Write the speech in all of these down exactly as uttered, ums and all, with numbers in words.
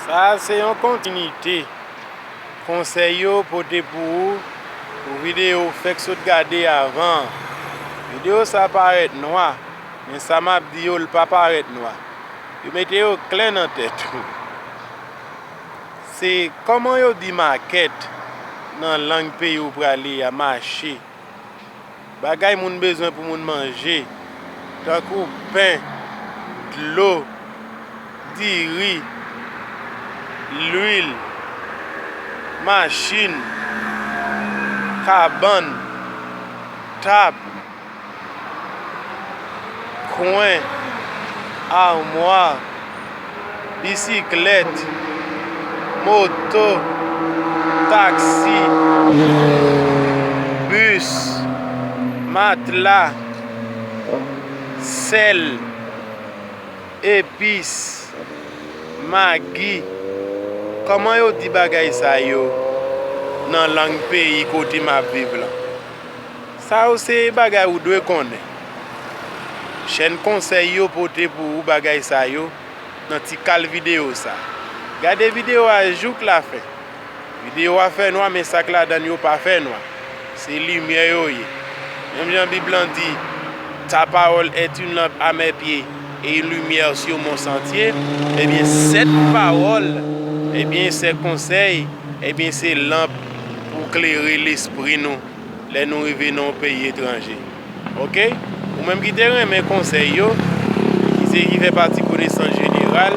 Sa a se yon kontinite konsèy yo pote pou ou, pou videyo ou fèk sot gade avan an. Videyo sa a parèt nwa, men sa m ap di yo, l pa parèt nwa. Yo mete yo klè nan tèt ou. Se kòman yo di makèt nan lang peyi w prale a, mache. Bagay moun bezwen pou moun manje, tankou pen, dlo, diri, lwil, machin, kabann, tab, kwen, amwa, bisiklèt, moto, taksi, bis, matla, sèl, epis, magi. Kòman yo di bagay sa yo nan lang peyi kote m ap viv lan? Sa yo se bagay ou dwe konnen. Chèn konsèy yo pote pou ou bagay sa yo nan ti kal videyo sa. Gade videyo a jouk lafen. Videyo a fè nwa, men sa k ladan l yo pa fè nwa. Se limyè yo ye. Menm jan Bib lan di, ta parole est une lampe à mes pieds et une lumière sur mon sentier, ebyen, sèt pawòl, ebyen, sèt konsèy, ebyen, se lanp pou klere lespri nou lè nou rive nan yon peyi etranje. Oke? Ou menm ki te renmen konsèy yo, ki se, ki fè pati konesans jeneral,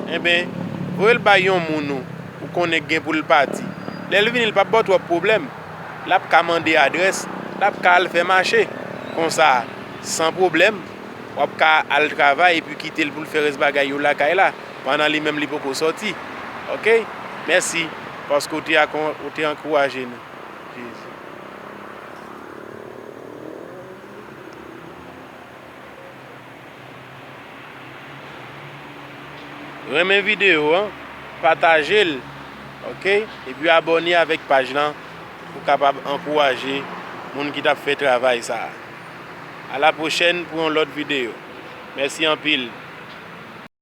enben, voye l bay yon moun ou, ou konnen k gen pou l pati. Lè l vini, l p ap ba w twòp pwoblèm. L ap ka mande adrès, l ap ka al fè mache. Konsa, san pwoblèm, w ap ka al travay epi kite l pou l fè rès bagay yo lakay la, pandan li menm li poko sòti. Oke? Mèsi, paske w te akon-, w te ankouraje nou. Jezi. Renmen videyo an, pataje l, oke? Epi abòne avèk paj lan pou w kapab ankouraje moun ki t ap fè travay sa a. A la pwochèn pou yon lòt videyo. Mèsi anpil.